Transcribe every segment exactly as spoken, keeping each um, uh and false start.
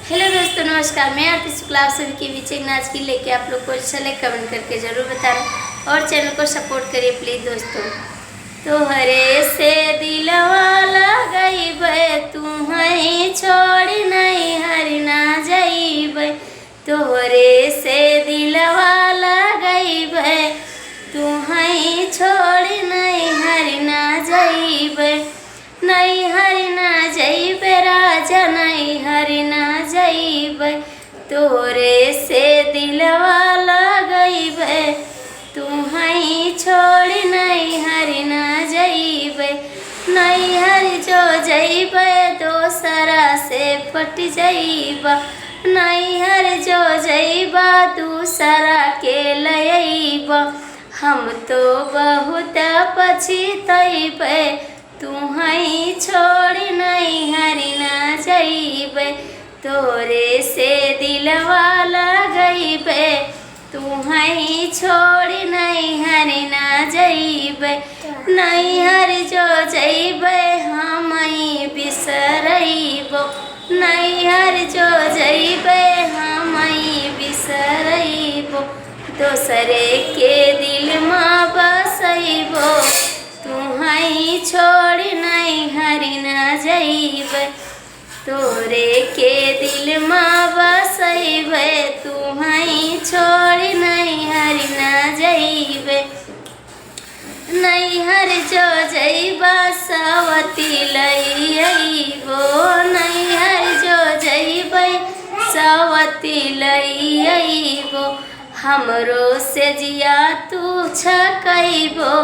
हेलो दोस्तों, नमस्कार। मैं आरती शुक्ला, आप सभी के बीच एक नाच की लेके आप लोग को अच्छा लगे, कमेंट करके जरूर बताना और चैनल को सपोर्ट करिए प्लीज दोस्तों। तोहरे से दिलवा लगइबे, तू हई छोड़ी नैहर ना जइबे। तोहरे से दिलवा लगइबे, तू हई छोड़ी नैहर ना जइबे। नैहर ना जइबे राजा, नैहर ना जइबे। तोरे से दिलवा लगइबे, तू हई छोड़ी नैहर ना जइबे। नैहर जो जइबे दोसरा से पट जइबा। नैहर जो जइबा दूसरा के लइबा। हम तो बहुत पछितइबे, तू हई छोड़ी नैहर ना जइबे। तोरे से दिलवा लगइबे, तू हई छोड़ी नैहर ना जइबे। नैहर जो जइबे हमई बिसरइबो। नैहर जो जइबे हमई बिसरइबो। दोसरे के दिल मा बसइबो। तू हई छोड़ी नैहर ना जइबे। तोरे के दिल मा बसइबे, तू हई छोड़ी नैहर ना जइबे। नैहर जो जइबा सवती लइबो। नैहर जो जइबे सवती लइबो। हमरो से जिया तू छकइबो।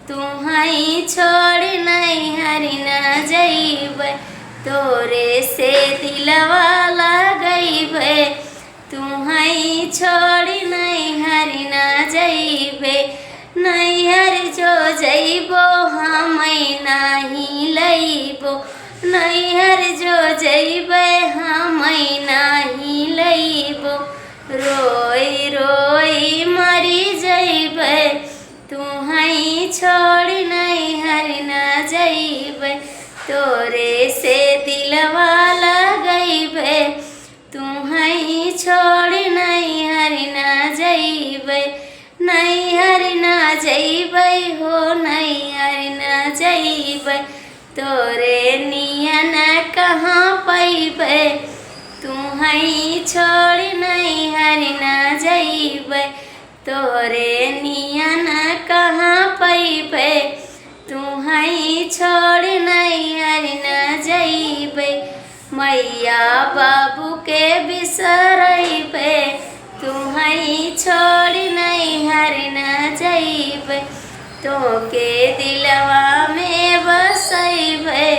तू हई छोड़ी नैहर ना जइबे। तोरे से दिलवा लगइबे, तू हई छोड़ी नैहर ना जइबे। नैहर जो जइबो हमई नाही लइबो। नैहर जो जइबे हमई नाही लइबो। रोई रोई मरी जइबे, तू हई छोड़ी नैहर ना जइबे। तोरे से दिलवा लगइबे, तू हई छोड़ी नैहर ना जइबे। नैहर ना जइबे हो, नैहर ना जइबे। तोरे नियन कहाँ पइबे, तू हई छोड़ी नैहर ना जइबे। तोरे नियन कहाँ पइबे, तू हई छोड़ी नैहर ना जइबे। मैया बाबू के बिसरइबे, तू हई छोड़ी नैहर ना जइबे। तोके दिलवा में बसइबे,